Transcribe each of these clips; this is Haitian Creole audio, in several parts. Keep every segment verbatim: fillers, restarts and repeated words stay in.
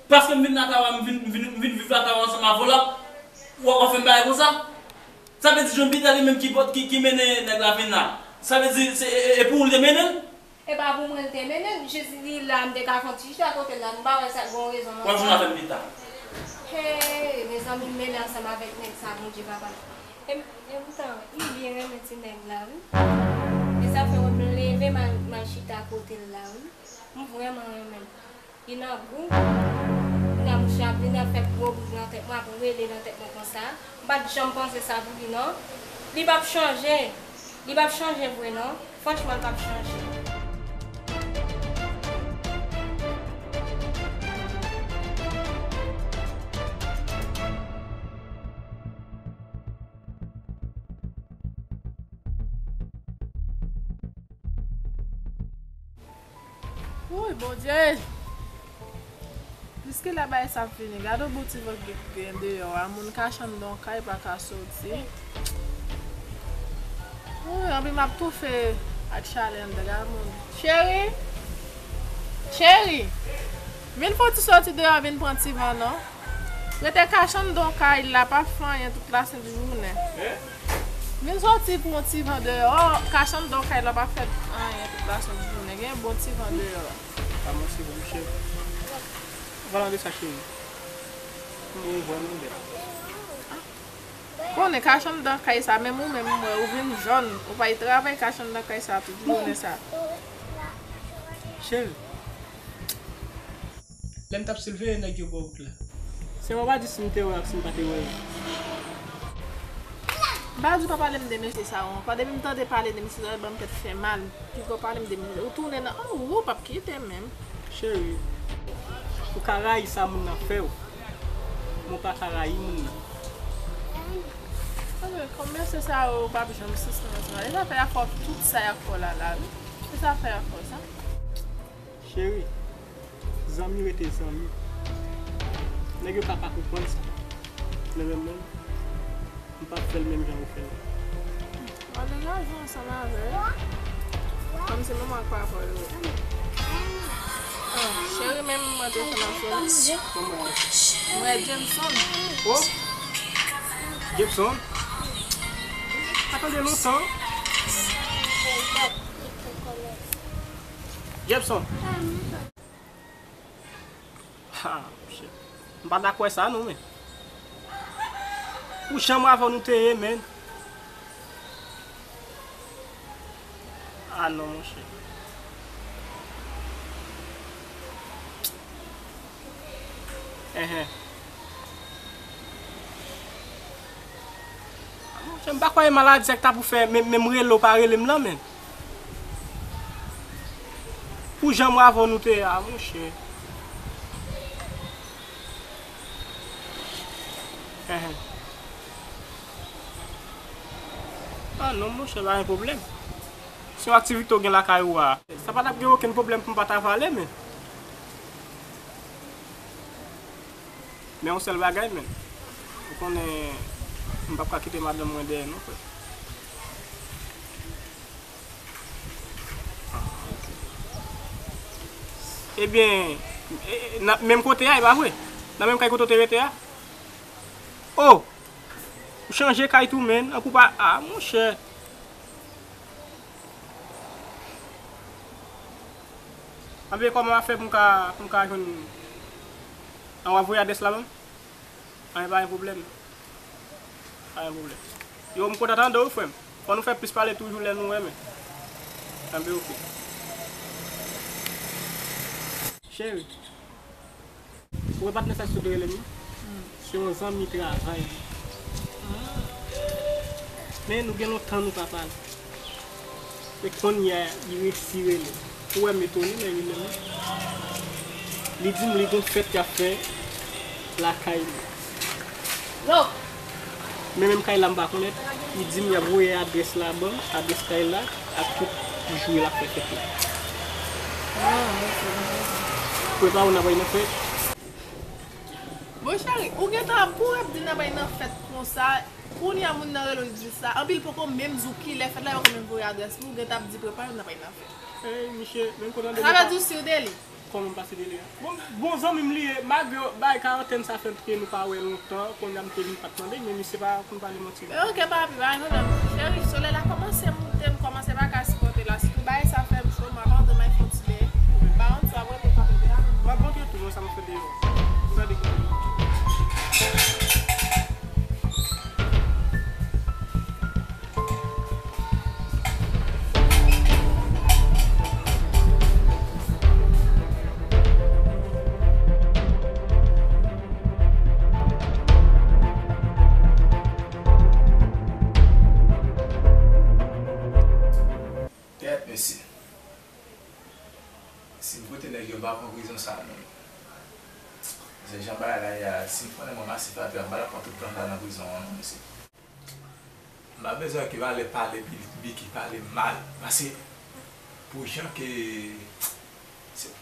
Paske m vin lakay ou a, m vin, m vin, m vin viv lakay ou a ansanm avè w la, w ap, w ap fè m bagay konsa? Sa vle di John Peter li menm ki pot, ki, ki mennen nèg la vin la. Sa vle di se, e, e, e pou ou l te mennen l? E pa pou mwen l te mennen l, jis li la, m te ka fè yon ti chita kote l la, m pa wè sa gen yon rezon nan sa. W ap jwenn avè m pita. Hey, mezanmi, m mele ansanm avèk nèg sa, Bondye papa. E, e poutan, m byen renmen ti nèg la, wi. E sa fè wè m leve, m al, m al chita kote l la, wi. M vrèman renmen l. Li nan gou. Kounye a mouche ap vini ap fè gwo bri nan tèt mwen, ap rele nan tèt mwen konsa. M pa t janm panse sa pou li non. Li p ap chanje. Li p ap chanje vre non. Franchman, li p ap chanje. Woy, Bondye! Jiskilè bagay sa ap fini. Gade yon bon ti van ki gen deyò a. Moun kache anndan yon kay pa ka soti. Woy, anpi m ap toufe ak chalè anndan. Gade moun. Cheri! Cheri! Vin fè yon ti soti deyò, vin pran ti van non. Rete kache anndan yon kay la, pa fè anyen tout lasent jounen. Vin soti pou yon ti van deyò. Kache anndan kay la, pa fè anyen tout lasent jounen. Gen bon ti van deyò. A mwen se bon, cheri. An palan de sa, cheri, ou vrèman bèl. Konnen kache anndan kay sa, menm ou menm, m wè ou vin jòn. Ou pa al travay, kache anndan kay sa tout jounen sa. Cheri, lè m t ap silveye nèg yo bò wout la. Sèlman pa di si m te wè ak si m pa te wè yo. M pa di w pa pale m de mesye sa yo ankò. Depi m tande pale de mesye sa yo, ban m tèt fè mal. Piga w pale m de mesye. Ou tounen nan, oh, ou p ap kite m menm. Cheri, ou ka rayi sa moun nan fè w, men w pa ka rayi moun nan. Anben, kòm mesye sa yo p ap janm sispann ansanm, e zafè y ap fè w tout sa y ap fè w la la, wi. E zafè y ap fè w sa. Cheri, zanmi rete zanmi. Nèg yo ka pa konprann sa. Men menm mwen, m p ap fè l menm jan ou fè l. W a degaje w ansanm avè l. Kòm se manman ak papa w yo ye. Ah, cheri, men mwen te fè nan foli. Manman. Mwen Jameson. Oh! Jameson? Pa tande lontan. Jameson. Ha, monchè. M pa dakò sa non, men. Pou jan m avè w nou te ye, men. Ah non, monchè. Enhen. Ah, monchè, m pa kwè e maladi sa k ta pou fè, men, men m rele w pa rele m lan, men. Pou jan mwen avè w nou te ye a, monchè. Enhen. Ah non, monchè, pa gen pwoblèm. Se yon aktivite w gen lakay ou a. Sa pa t ap gen okenn pwoblèm pou m pa ta vale, men. Men yon sèl bagay, men. Ou konnen, m p ap ka kite madanm mwen dèyè non, frè. Ah, ok. Ebyen, e, e, nan menm kote a, e pa vre? Nan menm kay kote w te rete a? Oh! Ou chanje kay tou, menn. Ankou pa, ah, monchè. Anben, kòman m ap fè pou m ka, pou m ka jwenn, an w ap voye adrès la ban m? Anyen, pa gen pwoblèm. Pa gen pwoblèm. Yo, m kontan tande w, frè m. Fò nou fè plis pale toujou lè nou wè, men. Anben, oke. Cheri, ou wè patnè sa sot rele m nan? Se yon zanmi travay li. Men nou gen lontan nou pa pale. E kounye a, li resi rele. Ou wè m etone, men li menm. Li di m li gon fèt y ap fè lakay li. Men menm kay la m pa konnen. Li di m y ap voye adrès la ban m, adrès kay la, ak tout jou l ap fè fèt la. Prepare w, n ap bay nan fèt. Bon, cheri, ou gentan ap kouri ap di n ap bay nan fèt konsa. Kounye a moun nan rele w, li di sa. Anpi l poko menm di w kilè fèt la, yo poko menm voye adrès pou ou, gentan ap di prepare, n ap bay nan fèt. Ey, misye, menm kontan de. Sa vle di w si w de li? Kòman m pase dele a? Bon, bon zanmi m li ye, malgre bay karantèn sa fè ke nou pa wè lontan, kounye a m te vin pa t mande, men misye pa konn pale manti. Men oke, papi, pa gen pwoblèm. Cheri, solèy la kòmanse moute, m kòmanse pa ka sipòte la. Sitou bagay sa fè m cho, m ap antre m al fè yon ti beny. Pa wont, w ap rete w ap ede a. M ap montre w tou, sa m fè deyò. M gade kote. Kèt, mesye. Si m kote nèg yo, m pa pran prizon sa, non. Se jan bagay la ye a, si m konnen mwen mase fatra, m pa t ap pran tout tan sa nan prizon an, non, mesye. M pa bezwen ke valè pale Bi-, Biki pale mal. Paske pou jan ke se,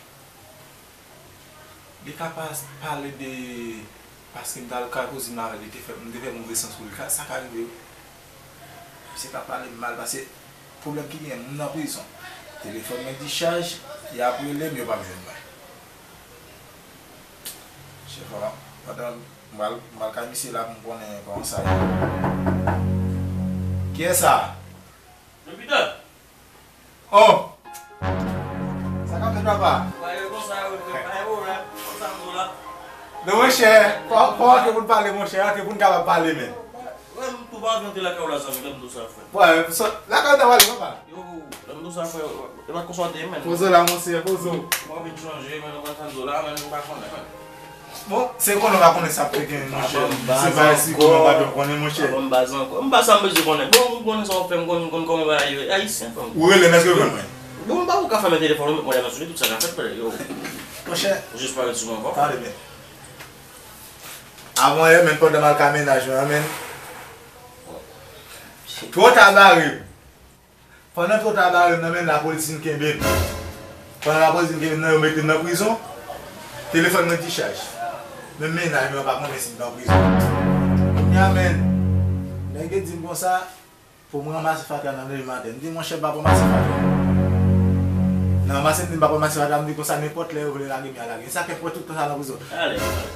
li ka pa pale de, paske m t al kay kouzin m avè l, li te fè, m te fè move sans pou li. Ka, sa ka rive wi. Misye ka pale m mal paske pwoblèm ki genyen, m nan prizon. Telefòn mwen dichaj, y ap rele m, yo p ap jwenn mwen. Chèf, pandan m al, m al kay misye la pou m konnen kòman sa ye. Kiyès sa? Jupiter! Oh! Sa k ap fèt, papa? Wè, yo konsa, yo fè, pa gen pwoblèm. Konsa m di w la. Non, monchè, fò, fò antre pou n pale, monchè, antre pou n kapab pale, men. Wè, m tou pa antre lakay ou la, zanmi, lè m di w sa, frè. Wè, so, lakay ou ta pale, papa? Yo, lè m di w sa, frè, e pa t konsa w te ye, men. Poze w la, monchè, poze w. Mwen vin chanje, men, nou konn sa m di w la, men, m pa konnen, men. Bon, se konnen w pa konnen sa ap fè gen, monchè. Se pa si konnen w pa dwe konnen, monchè. Bon, m baz ankò. M pa sa m bezwen konnen. Bon, m konnen sa w ap fè, m konn, m konn kòman bagay yo ye. Ayisyen, frè m. Ou rele m, èske w jwenn mwen? Bon, m pa ou ka fèmen telefòn ou, met mwen nan sou li, tout sa k ap fèt, frè, yo. Monchè. Jis parèt sou mwen ankò. Tande byen. Avan yè, men, pandan m al ka mennaj mwen an, men. Twò ta bare m. Pandan twò ta bare m nan, men lapolis vin kenbe m. Pandan lapolis vin kenbe m nan, yo mete m nan prizon. Telefòn mwen dichaj. Menm mennaj mwen pa konnen si m nan prizon. Kounye a, men, nèg yo di m konsa, pou m ranmase fatra nan levann maten. M di, monchè, m p ap ranmase fatra. Nan ranmase m di m p ap ranmase fatra, m di konsa, nenpòt lè yo vle lage m, y a lage m. E sa k fè m pran tout tan sa nan prizon. Ale, ale.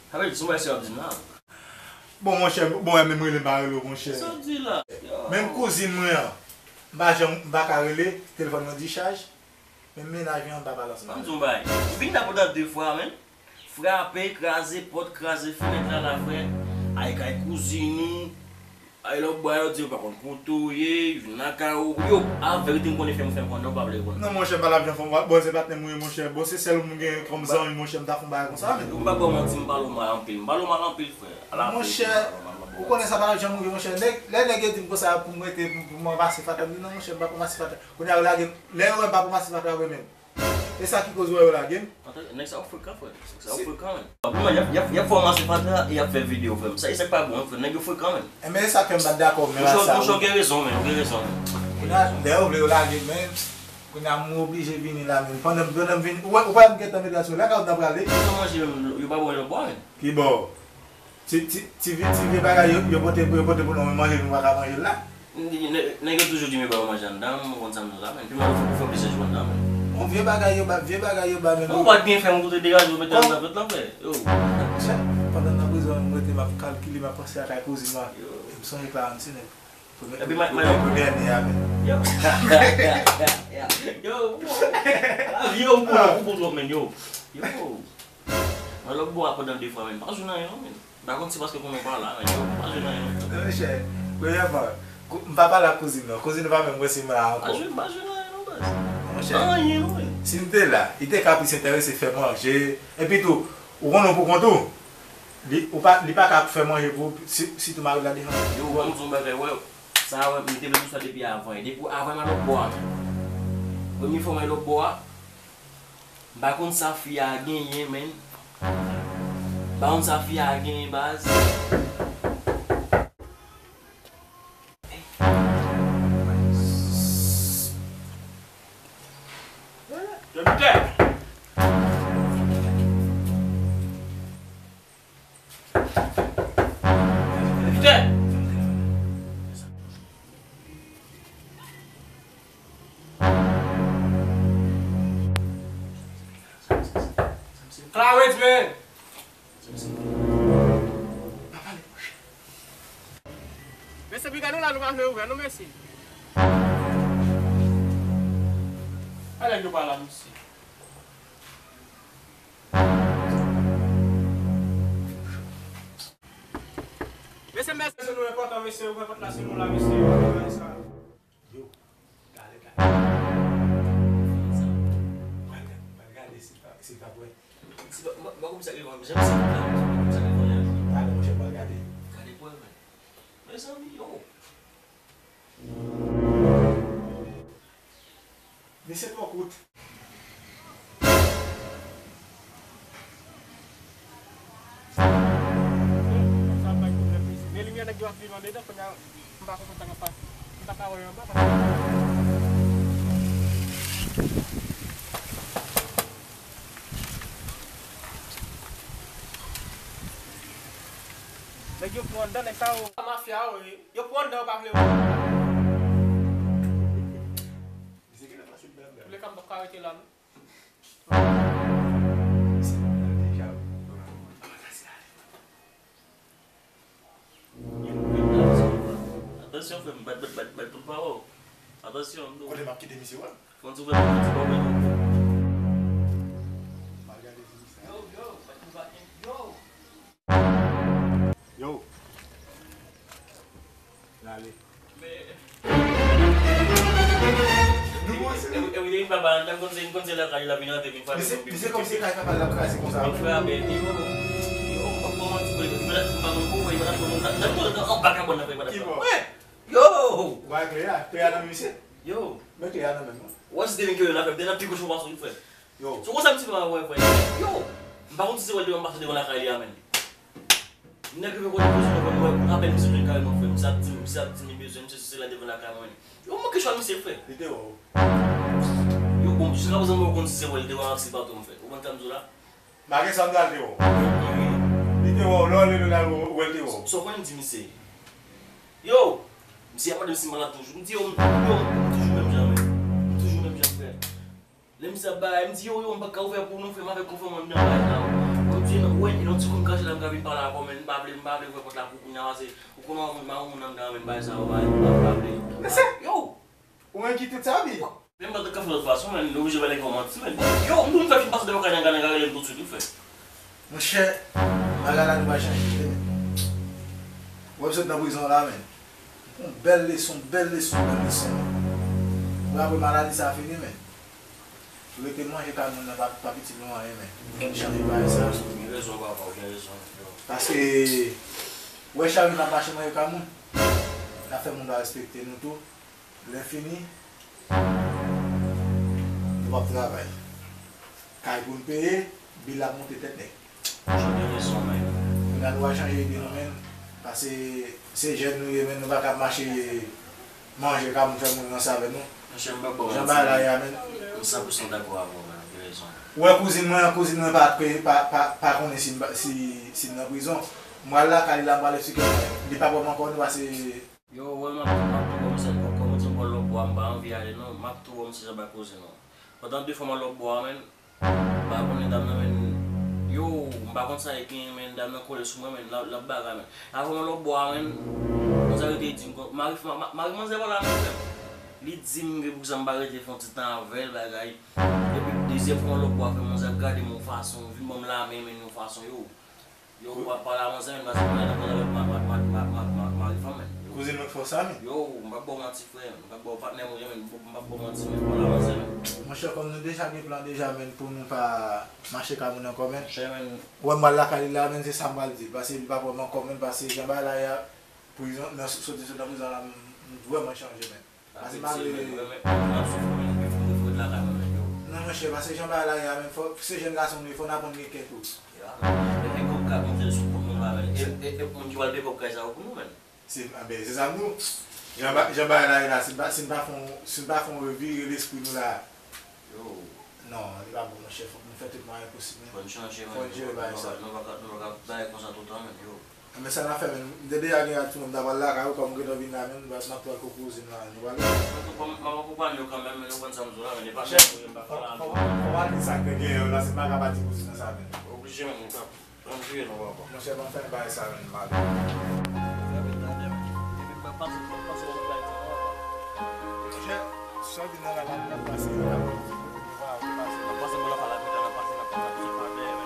Sa vle di, se yon bagay serye w ap di m la. Bon, monchè, bon, wè, menm rele m pa rele w, monchè. Sa w di la? Yo. Menm kouzin mwen an, m pa janm, m pa ka rele, telefòn mwen dichaj, menm mennaj mwen an, m pa pale ansanm avè l. Ban m di w yon bagay. Ou vin la pandan de fwa, men. Frape, kraze pòt, kraze fenèt la, la, frè. Ay kay kouzin ou. Ay lòt bò a, yo di yo pa konn kote w ye, yo vin lakay ou. Yo, a verite m konnen fè m, fè m konnen, ou pa vle konnen. Non, monchè, m pa t ap janm fè w, bon, se patnè m ou ye, monchè. Bon, se sèl ou m gen kòm zanmi, monchè, m ta fè yon bagay konsa, men. Ou pa ba w manti, m pale w mal anpil. M pale w mal anpil, frè. Monchè, ou konnen sa pa t ap janm rive, monchè. Nèg, lè nèg yo di m konsa pou m rete, pou, pou m ranmase fatra, m di non, monchè, m p ap ranmase fatra. Kounye a, yo lage m. Lè yo wè m p ap ranmase fatra vre menm. E sa ki koz ou wè yo lage m. Antanke nèg sa yo frekan, frè. Nèg sa yo frekan, men. Bon, y ap, y ap, y ap fè w ranmase fatra e y ap fè videyo, frè m. Sa, e sa k pa bon, frè. Nèg yo frekan, men. Enben, e sa k fè m pa t dakò, men. Monchè, monchè, w gen rezon, men. Ou gen rezon, men. Kounye a, lè yo vle yo lage m, men. Kounye a, m oblije vini la, men. Pandan, pandan m vini, ou wè, ou pa m gentan mete asou lakay ou nan prale. Yo manje, yo pa ba w lòt bò, men. Ki bò? Ti, ti, ti vye, ti vye bagay yo, yo pote, yo pote pou nou, men manje nou pa ka manje l la. Nè-, nèg yo toujou di m yo ba yo manje anndan, m konn sa m di w la, men. Pi mal ou fè, ou fè plizyè jou anndan, men. Bon, vye bagay yo ba, vye bagay yo ba, men. Ou pa t byen fè, m koute degaje, ou mete anndan vant lan, frè. Yo. Chè, pandan m nan prizon, m rete, m ap kalkile, m ap panse a kay kouzin mwen. Yo. E m sonje Clarence, nèg. Premye, epi, premye, premye ane a, men. Yo. Yo, bon. Lavi yo, m konnen, ou bon twòp, men, yo. Yo. Mwen lòt bò a pandan de fwa, men m pa jwenn anyen non, men. M pa konn si paske konnen w pa la, men yo, m pa jwenn anyen non. Non, monchè, premyèman, kou-, m pa pale ak kouzin nan. Kouzin nan pa menm wè si m la ankò. M pa jwenn, m pa jwenn anyen non, baz. Monchè, anyen non, men. Si m te la, li te ka plis enterese fè manje. Epi tou, ou konnen w pou kont ou. Li, ou pa, li pa ka fè manje pou ou, si, sitou mari l la deja. Yo, ban m di w yon bagay, wè. Sa, wè, m te vle di w sa depi avan. Depi avan m al lòt bò a, men. Premye fwa mwen lòt bò a, M pa konn sa fi a genyen, men. M pa konn sa fi a genyen, baz. Jupiter! Jupiter! Clarence, man! Pa pale, monchè. Mesye, piga nou la, nou pa vle ouvè, non, mesye. Ala nèg yo pa la, mesye. Mesye, mesye, se nou enpòtan, mesye, ouvè pòt la, se nou la, mesye, ouvè sa. Yo, gade, gade. Pral gade, pral gade si l pa, si l pa wè. Si pa, mwen, mwen kòmsi ak li, mwen, jan misye la, mwen kòmsi ak li, mwen, talè, monchè, pral gade. Gade pou wè, men. Mezanmi, yo. Mesye twò kout. Sa bay pwoblèm, mesye. Men limyè nèg yo ap viv andedan, kounye a, m pa konprann sa k ap pase. M pa ka wè yo anba, paske nèg yo pran anndan, nèg sa yo. Mafya, wi. Yo pran anndan, yo pa vle wè. Misye genlè pa sot anndan. Toulèka, m p ap ka rete la, non. Atansyon, frè m, bat, bat, bat, bat pou l pa wè w. Atansyon, m di w. Kote m ap kite misye, wè? Fò n ti ouvè pòt la, ti pa ouvè pòt la. M al gade si misye. Yo, yo, bat pou bat, yo. Yo. N ale. Nou panse. E, e, e, e, papa, m konn se, m konn se lakay la vin antre, vin frape. Misye, misye kòmsi kay papa l ap kraze konsa. Vin frape, yo, yo, m pa pran manti pou li, m pa konn pou li, m pa konn, nan, nan, nan, anba kabòn nan, frè, m pa konn. Ki bò? Yo! Ou pa wè klè a? Klè a nan men misye? Yo! Men klè a nan men mwen. Wè si te vin ke yo nan fè, m te nan pi gwo chou pase w, frè. Yo. Se konsa misye pa wè, frè. Yo! M pa konn si se wè l te wè m pase devan lakay li a, menn. Nèg rive kote poze mwen, mwen, mwen, m rapèl misye jwenn kareman, frè. Misye ap di m, misye ap di m li bezwen m, se sesi la devan lakay mwen. Yo, m manke chwa misye, frè. Li te wè w. Yo, bon, jiska prezan mwen konn si se wè l te wè m ak si l pa t wè m, frè. Ou konprann sa m di w la? Malgre sa m di w al te wè w. Li te wè w, lè w leve l al wè w, wè l te wè w. Sa w konnen m di misye? Yo! Misye ap mande m si m malad toujou. M di yo, m, yo, m toujou menm jan, men. M toujou menm jan, frè. Lè misye ap bagay, m di, yo, yo, m pa ka ouvè pou nou, frè, m avèk konfè mwen anndan bagay sa yo. Bon, m di, non, wè, e yon ti kou m kache la, m ka vin pale avè w, men m pa vle, m pa vle ouvè pòt la pou kounye a, pase ou konnen yon moun, yon moun anndan, men bagay sa yo, bagay, m pa, m pa vle. Mesye! Yo! Ou menm ki tout sa, wi. Men m pa t ka fè lòt fason, men, nou oblije bay nèg yo manti, men. Yo, m tou m fè fin pase devan kay nèg la, nèg la rele m toutswit, wi, frè. Monchè, bagay la nou pral chanje, wi, men. Wè m sot nan prizon la, men. Yon bèl leson, bèl leson, bèl leson, men. Mwen apre maladi sa fini, men. Rete manje kay moun nan pa, pa itil nou anyen, men. Fò n chanje bagay sa. Ou gen rezon, papa, ou gen rezon. Paske, wè chak jou n ap mache manje kay moun, n ap fè moun pa respekte nou tou. Lè fini, nou p ap travay. Kay pou n peye, bil ap monte tèt nèg. Ou gen rezon, men. Kounye a nou pral chanje ide nou, men. Paske se jèn nou ye, men nou pa ka ap mache manje kay moun, fè moun ranse avè nou. Monchè, m p ap ba w manti, men. Jan bagay la ye a, men. M san pou san dakò avè w, men. Ou gen rezon. Ou wè kouzin mwen an, kouzin mwen pa, pa, pa, pa konnen si m pa, si, si m nan prizon. M pral lakay li la, m pral eksplike l. Li p ap wè m ankò, non, paske Yo, wè, m ap, m ap tou ba w misye, kòm, kòm ou di m pran lòt bò a, m pa anvi ale non, m ap tou ba w misye jan bay koze non. Pandan de fwa m al lòt bò a, men, m pa konnen dam nan, men, yo, m pa konn sa e genyen, men, dam nan kole sou mwen, men, l ap, l ap bagay, men. Avan m al lòt bò a, men, manzè rete di m, kon- mari, ma- ma- mari manzè pa la, men, frè m. Li di m ke poukisa m pa rete fè yon ti tan avè l, bagay. Epi, dezyèm fwa m al lòt bò a, frè m, manzè gade m yon fason, vin ban m lamen, men, yon fason, yo. Yo, w ap pale a manzè, men, paske mwen nan koze avèk ma- ma- ma- ma- ma- ma- mari fanm, men. Kouzin mwen k fè w sa, men. Yo, m p ap ba w manti, frè. M p ap ba w patnè mwen, men. M p ap ba w manti, men. Pale a manzè, men. Monchè, kòm nou deja gen plan deja, men, pou nou pa mache kay moun ankò, men. Monchè, men. Wè, m pral lakay li la, men, se sa m pral di l. Paske li p ap wè m ankò, men, paske jan bagay la ye a, prizon, nan soti sot nan prizon la, m, m vrèman chanje, men. Paske malgre. N ap soufri, men, men fò n fè lakay mwen, men, yo. Non, monchè, paske jan bagay la ye a, men, fò, se jèn gason nou ye, fò n aprann gen kè tou. Ya, men, men kòb ka konte sou kont nou la, men. E, e, e moun ki pral peye kòb kay sa yo pou nou, men. Se, a, ben, se sa m di w. Jan ba- jan bagay la ye la, si n pa, si n pa fè yon, si n pa fè yon revire lespri nou la. Yo. Non, li pa bon, monchè, fòk nou fè tout mwayen posib, men. Fò n chanje, men. Fò n jere bagay sa. Nou pa ka, nou pa ka, nou pa ka bay konsa toutan, men, yo. Men sa n ap fè, men m te deja gen rad sou mwen, m ta pral lakay ou, kòm m gentan vin la, men m ap pral kot kouzin la, nou pral. Mwen tou, kòm m ap konprann yo kanmenm, men nou konn sa m di w la, men e pa menm pou yo m pa fè la. Fò, fò, fò, fò m al di sa k te genyen yo la, se m pa ka pati kouzin nan sa, men. Oblije, men, mwen ka. Ann jwe non, papa. Monchè, ban fè bagay sa menm, m ale. Monchè, sòti nan la, la, la, pase, la, pase, la, pase, la, pase, la, pase, la, pase, la, pase, la, pase.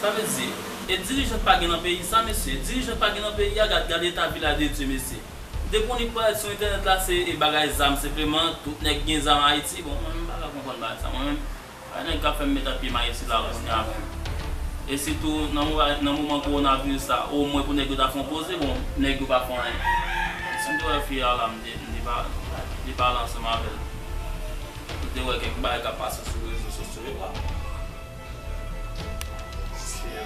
Sa vle di, e dirijan pa gen nan peyi sa, mesye? Dirijan pa gen nan peyi a, gad, gad eta vil a de Dye, mesye. Depi w nik parèt sou entènèt la, se e bagay zam senpleman, tout nèg gen zam Ayiti. Bon, mwen menm m pa ka konprann bagay sa, mwen menm. Ay, nèg k ap fè m met ap pye m Ayiti la, kounye a menm. E sitou, nan moman, nan moman kowonaviris la, omwen pou nèg yo ta fè yon poze, bon, nèg yo pa fè anyen. Si m te wè fi a la, m te, m te pa, m te pale ansanm avè l. Ou te wè kèk bagay k ap pase sou rezo sosyo yo la. Mesye,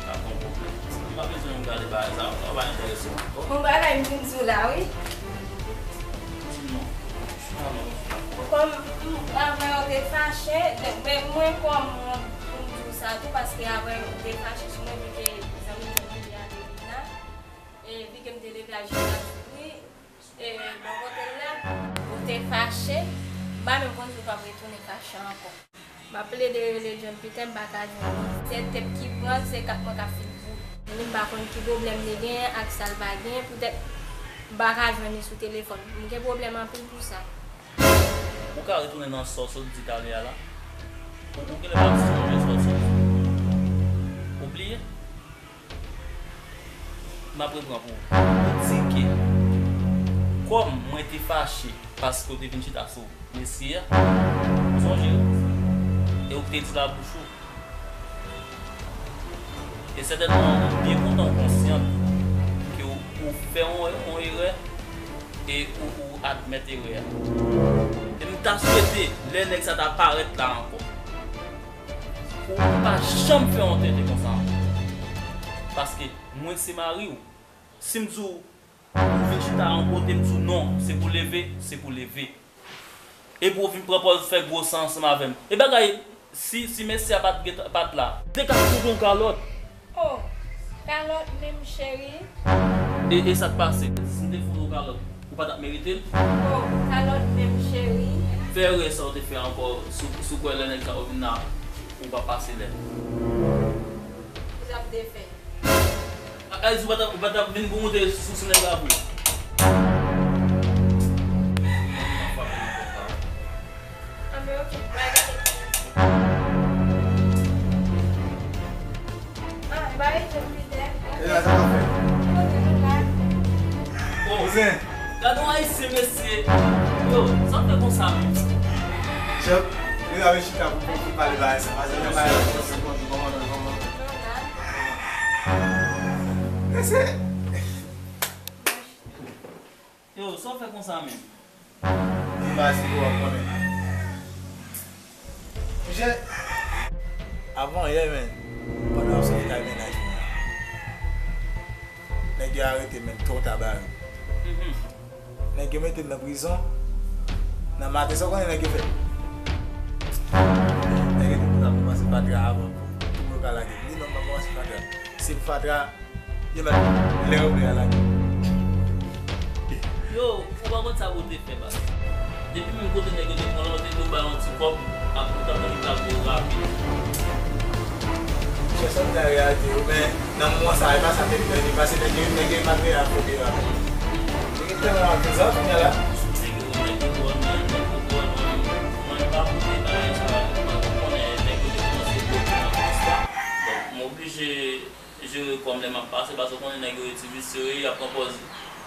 sa gon pwoblèm. M pa bezwen gade bagay sa, sa pa enterese m ankò. Bon, bagay m vin di w la, wi. Di non. Kòm m, avè w te fache, men mwen kòm moun pou m di w sa tou, paske avè w te fache sou mwen, vi ke zanmi m te vin la, te vin la, e vi ke m te leve a jis la soufri, E, bò kote l la, ou te fache, m pa menm konn si w p ap retounen fache ankò. M ap plede rele John Piten, m pa ka jwenn li. Se tèt ki pran l, se kat mwen k ap fin boule. Li, m pa konn ki pwoblèm li gen ak sa l pa gen, poutèt m pa ka jwenn li sou telefòn. M gen pwoblèm anpil pou sa. Ou ka retounen nan sa w sot di talè a la? Ou, ou genlè pa sonje sa w sot di. Ou bliye? M ap repran pou ou. Ou di ke, kòm mwen te fache paske w te vin chita sou mesye a, ou sonje, e ou te di l a bouch ou. E sètènman, m byen kontan w konsyan ke w, ou fè yon, yon erè e ou, ou admèt erè a. E m ta swete, lè nèg sa ta parèt la ankò, pou ou pa janm fè yon tenten konsa ankò. Paske mwen se mari w. Si m di w, ou vin chita yon kote, m di w non, se pou leve, se pou leve. Epi w vin pran pòz fè gwo san ansanm avè m. E bagay, si, si mesye a pa t gentan, pa t la, m te ka fout ou yon kalòt. Oh, kalòt menm cheri? E, e sa k pase? Si m te fout ou yon kalòt, ou pa t ap merite l? Oh, kalòt menm cheri? Fè erè sa w te fè ankò, si w, si w kwè lè nèg sa yo vin la, ou p ap pase lè. Kisa m te fè? A, a, ou pa t ap, ou pa t ap vin pou moute sou, sou nèg la vre. Anben, ok, bay gade. Ah, bay, John Peter. E la, sa w ap fè? Oh. Kouzen. Gade yon ayisyen, mesye. Yo, sa w fè konsa menm? Chèf, li la vin chita pou, pou, pou pale bagay sa. Pase nan bagay la, kòman, kòman, kòman. Mesye. Yo, sa w fè konsa menm? Li pa si w ap konnen. Monchè, avan yè, men, pandan w soti kay mennaj mwen an, nèg yo arete m, men, twò ta bare. Mhm. Nèg yo mete m nan prizon. Nan maten, sa w konnen nèg yo fè? Nèg yo te pou ta pase fatra avan pou, pou yo ka lage m. Li menm pa pase fatra. Se fatra. Yo mèt lè yo vle a lage. Yo, ou pa konn sa pou w te fè, baz. Depi menm kote nèg yo te pran la, ou te dwe bay yon ti kòb, ap ou t ap vin kal gwo rapid. Chèf, sa m ta reyalite yo, men nan moman sa, e pa sa m te vle di, pase nèg yo, nèg yo pa t reyal kote yo ap. Yo gen tèlman ap vin sa, kounye a la. Nèg yo, nèg yo pran, nèg yo pran, mwen, mwen pa koute bagay sa, mwen konnen nèg yo te kòmanse bloke nan plis la. Donk, m oblije jere kò m lè m ap pase, paske w konnen nèg yo e ti visye yo ye, y ap pran pòz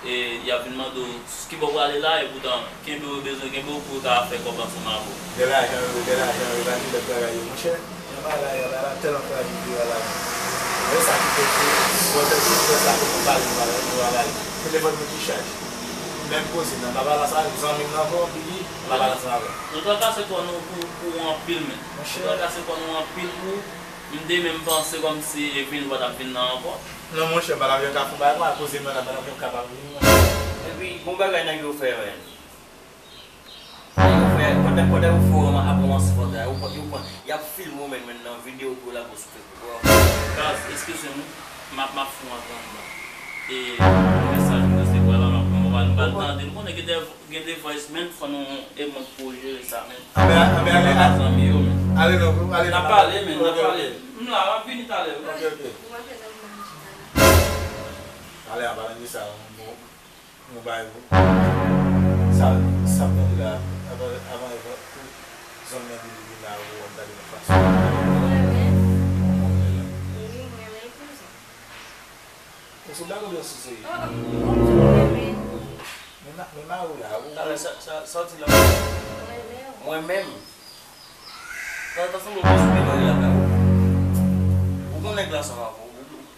E y ap vin mande w kibò w prale la, epoutan kenbe w yo bezwen kenbe w pou yo ka fè kòb ansanm avè w. De lajan yo, de lajan yo, e pa nenpòt bagay yo, monchè. Jan bagay la, bagay la tèlman frajil, bagay la. Lè sa ki fè ke, lè sa ki fè sa ke pou pale, bagay yo, bagay. Telefòn mwen ki chaje. Menm koze nan, m pa pale ansanm avè zanmi m nan ankò, Biggie, m pa pale ansanm avè l. Ou trakase kò nou pou, pou anpil, men. Monchè. Ou trakase kò nou anpil pou, m te menm panse kòmsi epi nou pa t ap vin nan ankò. Non, monchè, m pa t ap janm ka fè bagay, koze m nan la, m pa t ap janm kapab vini, monchè. Epi, bon bagay nèg yo fè, men. Nèg yo fè, pandan, pandan yo fè w ap kòmanse fòt la, yo pran, yo pran, y ap filme w, men, men nan videyo pou yo lage w sou Facebook. Bro. Guys, eskize m, m ap, m ap fè yon antann la. E, mesaj m resevwa la, m ap, m ap, m ap tande. M konnen gen de, gen de voice, men fò nou, e mwen pou jere sa, men. Anben, anben, ale, ale. Zanmi yo, men. Ale, non, ale, n ap pale, men, n ap pale. Ok, ok. M la, m ap vini talè, wi. Ok, ok. Talè, an palan de sa, bon. Nou bay pou sa, sa m tande la, avan, avan, avan, pou zòn nan vin, vin la, ou ap tande nan fason. Mwen menm. Mwen menm. Wi, mwen menm, kouzen. Ou sou blag oubyen sou serye? Oh, oh, mwen menm. Men ma-, men mari w la, ou. Talè, sa, sa, sa w di la? Mwen menm. Mwen menm. Sa ta sanble w te sou demare lakay ou. Ou gon nèg la ansanm avè w.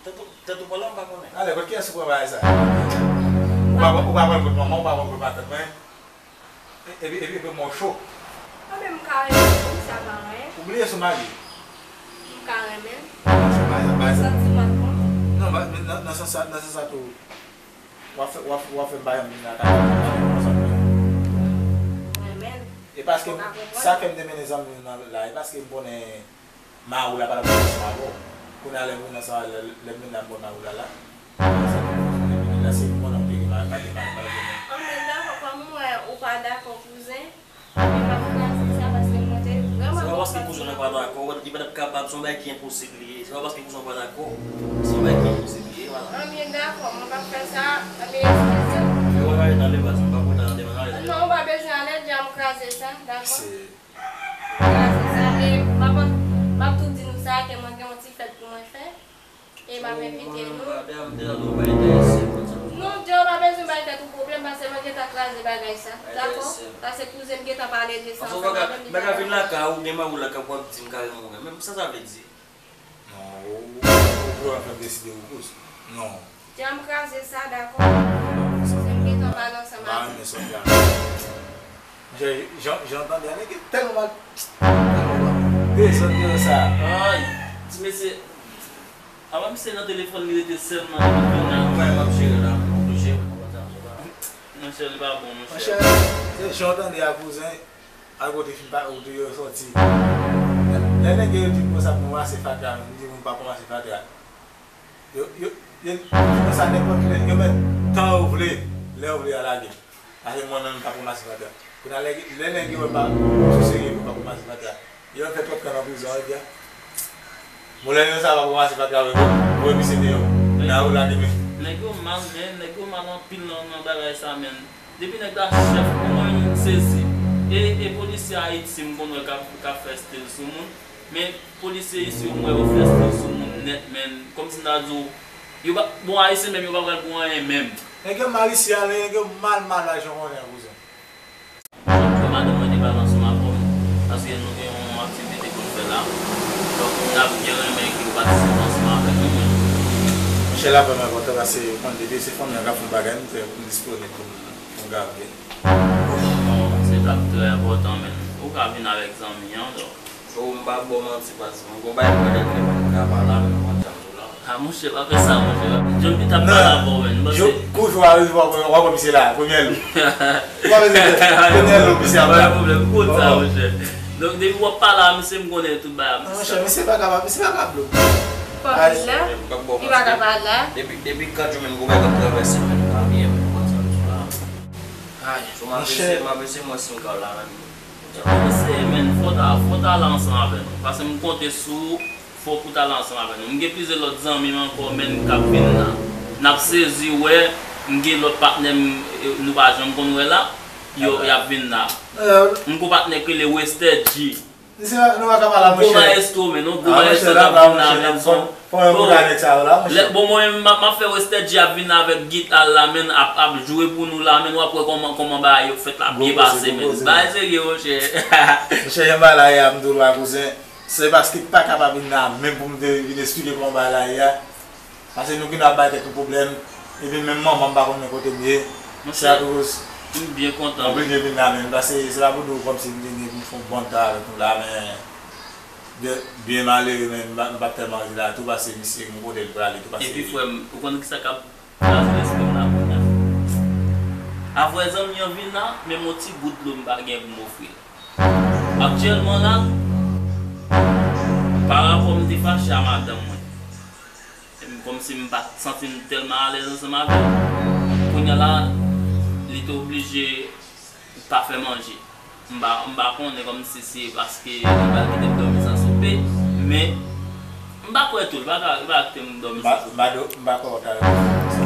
Tèt ou, tèt ou pa la, m pa konnen. Alè, kot kiyès ou pran bagay sa? Ou pa, ou pa pran kot manman, ou pa pran kot matant mwen. E, epi, epi, epi mwen cho. Mwen menm m ka renmen moun, sa pa anyen. Ou bliye sou mari? M ka renmen. Bagay sa, bagay sa. Santiman kontan. Non, ba, nan, nan sans sa, nan sans sa tou. W ap fè, w ap, w ap fè m pa janm vin lakay ou, m pa janm konsa. Mwen menm. E paske sa fè m te mennen zanmi w nan la, e paske m konnen mari w la pa t ap vin ansanm avè w. Kounye a lè m vin ansanm, lè, lè m vin la m wè mari w la la. Sa fè m vin la, se m konnen w te gen mari, pa gen mari, pa gen mari. Anben, dakò, kòm m wè ou pa dakò, kouzen. Men m ap kraze sa paske mwen te vrèman kontan. Se pa paske kouzen w pa dakò, li pa t ap kapab, se yon bagay ki enposib li ye. Se pa paske kouzen w pa dakò, se yon bagay ki enposib li ye, vwala. Anbyen, dakò, mwen p ap fè sa, anbyen, eskize m. Yo, mwen ale nan deba, mwen pa kontan nan deba, mwen ale nan deba. Non, ou pa bezwen ale, deja m kraze sa, dakò? M kraze sa, e m ap, m ap tou di nou sa, ke mwen gen yon ti fèt pou mwen fè. E m ap envite nou. Non, Djo pa bezwen bay tèt ou pwoblèm, paske mwen gentan kraze bagay sa. Dakò? Paske kouzen m gentan pale de sa ansanm avè m, li pa dakò. M pa ka vin lakay ou, gen mari w lakay ou, w ap di m kareman ou renmen m. Sa sa vle di? Non, ou, ou, ou pran fè m deside ou kouz. Non. Djo m kraze sa, dakò? Kouzen m gentan pale ansanm avè m. M pa renmen sa w di a. Monchè, jan, jan tande a, nèg yo tèlman mal. Tèlman mal. Dezòd yo sa. Ay, ti mesye. Apa misye nan telefòn li rete sèlman epi kounye a. Mwen, m ap jere la, mwen oblije, mwen kontan. Monchè, li pa bon, monchè. Monchè, se jan w tande a, kouzen, al kote fi pa, ou te yo sòti. Lè, lè nèg yo di m konsa pou m pase fatra, men m di pou m pa kòmanse fatra. Yo, yo, yo di konsa nenpòt lè, yo mèt tan yo vle, lè yo vle a lage. Paske mwen menm m pa pran masifatra. Kounye a lè, lè nèg yo wè m pa sou serye, m pa pran masifatra. Yo fè twòp tan nan prizon, epi a. Bon, lè nèg sa pa pran masifatra, yo voye misye deyò. Nan la demen. Nèg yo mal, men nèg yo mal anpil nan, nan bagay sa, men. Depi nèg la chèf, mwen menm m sezi. E, e polisye Ayiti, m konn wè k ap, k ap fè stil sou moun. Men polisye isi, yo m wè yo fè stil sou moun nèt, men. Kòmsi m ta di w, yo pa, bon, Ayisyen menm, yo pa pral pou anyen menm. Nèg yo mal isi a, nèg yo mal, mal la, jan w konnen an, kouzen. Jan m kwè madanm mwen te pale ansanm avè w, paske nou gen yon aktivite pou n fè la. Donk, n ap byen renmen ke w patisipe ansanm avè nou, men. Monchè, l ap vrèman enpòtan, paske ou konn depi se fanmi an k ap fè yon bagay, nou fè pou n disponib pou n, pou n ka vle. Bon, se t ap trè enpòtan, men. Ou ka vin avèk zanmi an, donk. Oh, m pa ba w manti, patizan. Gon bagay mwen règle, mwen ka pale avè w, mwen janm tou la. Ah, monchè, pa fè sa, monchè. John P t ap pale avè w, men. Kou jou a rive, w ap wè misye la, premyè lou. Ou pa bezwen pè, premyè lou, misye ap la. Pa gen pwoblèm, m konn sa, monchè. Donk, depi w ap pale a misye, m konnen tout bagay a misye. Monchè, misye pa kapab, misye pa kapab lou. Pòt la, li pa kapab la. Depi, depi kat jou menm, gon bagay k ap travèse, men, pa byen, men, m konn sa, m tou la. Ay, monchè. M ap eseye, m ap eseye, mwen, si m ka la, men. Mesye, men, fò w ta, fò w ta la ansanm avè nou. Paske m konte sou ou, fò w pou w ta la ansanm avè nou. M gen plizyè lòt zanmi m ankò, men, k ap vin la. N ap sezi wè, m gen lòt patnè m, e, nou pa janm konn wè la, yo, y ap vin la. M gon patnè k rele Wester G. Nou pa ka pale la, monchè. Gwo mayestwo, men, non, gwo mayestwo k ap vin la, men, son. Fò mwen pou nèg sa yo la, monchè. Bon, mwen menm, m ap fè wè Stedji ap vin avèk gita l la, men, ap, ap jwe pou nou la, men, w ap wè kòman, kòman bagay yo fèt la, byen pase, men. Bagay serye, monchè. Monchè, jan bagay la ye a, m di w la, kouzen. Se paske m pa kapab vin la menm pou m te vin esplike kòman bagay la ye a. Paske nou gen ap bay tèt nou pwoblèm. Epi menm manman m pa konn men kote m ye. Se akoz m oblije vin la menm. Paske se pa pou di w kòmsi m te gen pou m fè yon bon tan avèk nou la, men byen, byen malere, men m pa, m pa t tèlman anvi la tou, paske misye gen kote l prale tou, paske. Epi frè m, ou konn kisa k ap kraze lespri m la kounye a? Avè zanmi an vin la, menm yon ti gout dlo m pa gen pou m ofri l. Aktyèlman la, pa rapò m te fache a madanm mwen, m, kòmsi m pa t santi m tèlman alèz ansanm avè l. Kounye a la, li te oblije pa fè manje. M pa, m pa konnen kòmsi se paske li pral kite m dòmi san soupe, men m pa kwè tou, li pa ka, li pa ka kite m dòmi san soupe. M pa kwè w ta rekonèt sa.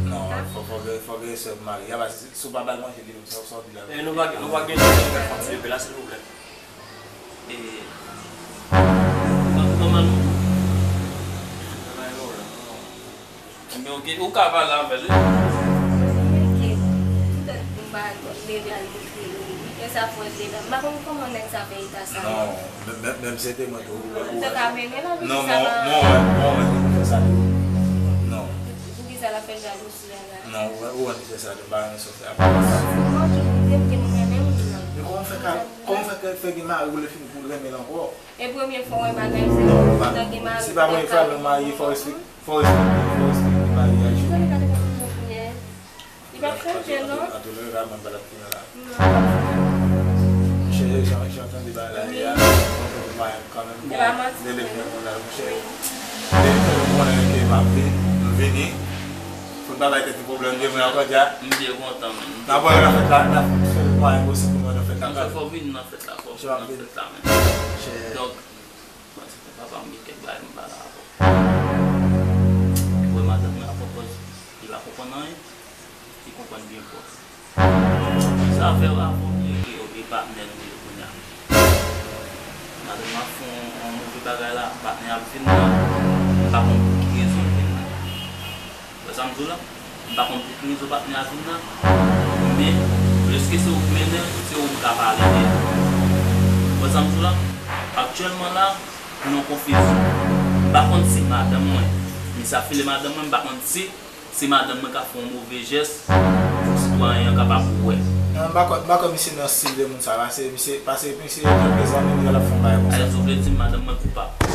Non, fò, fò gen, fò gen sè pou mari a, paske si w pa ba l manje, li menm, sa, sa w di la. E nou pa, nou pa gen tan pou n fè yon ti bebe la, silvouplè. E, kòman nou? Ebyen, ok, ou ka pale avè l, wi. Ok. Poutèt m pa leve al kote li, li fè sa pou l leve. M pa konn kòman nèg sa fè eta sa. Non, menm, menm, menm se te mwen tou. Ou te ka mennen l avè sa. Non, mwen, mwen, mwen, mwen, mwen, fè sa tou. Non. Poukisa l ap fè jalouzi a la? Non, ou, ou wè m te fè sa tou, m pa renmen sa w fè a. Mwen toujou di m ke m renmen moun nan. Men kòman w fè ka, kòman w fè ka fè gen mari ou le fini pou w renmen l ankò? E premye fwa w wè bagay sa yo, ou te gen mari. Se pa premye fwa non, m marye, fò w respekte, fò w respekte, fò w respekte maryaj yo. Li p ap chanje non. An tou lè ka, mwen pa t ap fini la. Non. Monchè, jan, jan tande bagay la ye a, mwen konn mwen kanmenm, bon, lè lè vin konn la, monchè. Lè lè konnen ke m ap vin, m vini. Fout bagay tèt pwoblèm de mwen ankò dja. M byen kontan, men. N ap wè nan fèt la, n ap fè mwayen posib pou nou nan fèt la. Monchè, fò w vin nan fèt la, fò w vin nan fèt la, men. Monchè. Donk, mwen se papa m gen kèk bagay m pale avè w. Ou wè madanm mwen ap pran pòz, li pa konprann anyen, li konprann byen pòz. Sa fè w avè w li rele yo, e patnè nou ye kounye a. Madanm nan fè yon, yon move bagay la, patnè ap vin nan, m pa konn pou ki rezon l vin nan. Wè sa m di w la? M pa konn pou ki rezon patnè a vin nan, men pliske se ou k mennen l, se ou m ka pale de l. Wè sa m di w la? Aktyèlman la, nou nan konfizyon. M pa konn si madanm mwen, misye ap file madanm mwen, m pa konn si se madanm mwen k ap fè yon move jès pou sitwayen an kapab wè. Non, m pa kwè, m pa kwè misye nan stil de moun sa, paske misye, paske misye, yon zanmi li, l ap fè yon bagay konsa. Alò, sa vle di madanm mwen koupab.